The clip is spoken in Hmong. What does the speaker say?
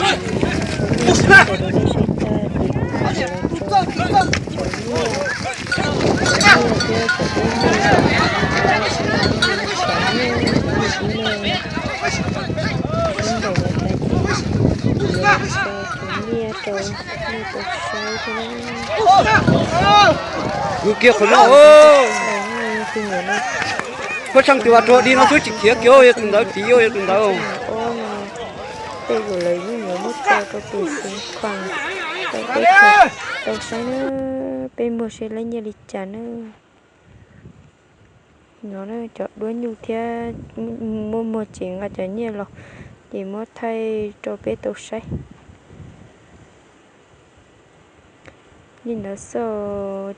Ib yam li nej saib tas, ces kuv yuav los tso cov nyiaj, cov nyiaj thiab cov duab nyiaj, cov nyiaj, cov nyiaj dib no, sib ntaus no tas ces kuv yuav los tso cov nyiaj rau nej tau saib thiab na. Kuv kiag qhov no, kuv nyuam no, koj tsheej tus vas rog dig no xwb tsis khiav kiag, yog tus ntawd tiv, yog tus ntawd. Ob no, tej zaum lawv yeej yuav muab tso rau tus xeev khuam rau peb tau saib na, peb muag seb lab nyiaj li cas na. No cov duab nyuj thiab, muaj muag ces nqa cov nyiaj los ces muab thaij rau peb tau saib. Li ntawd xwb.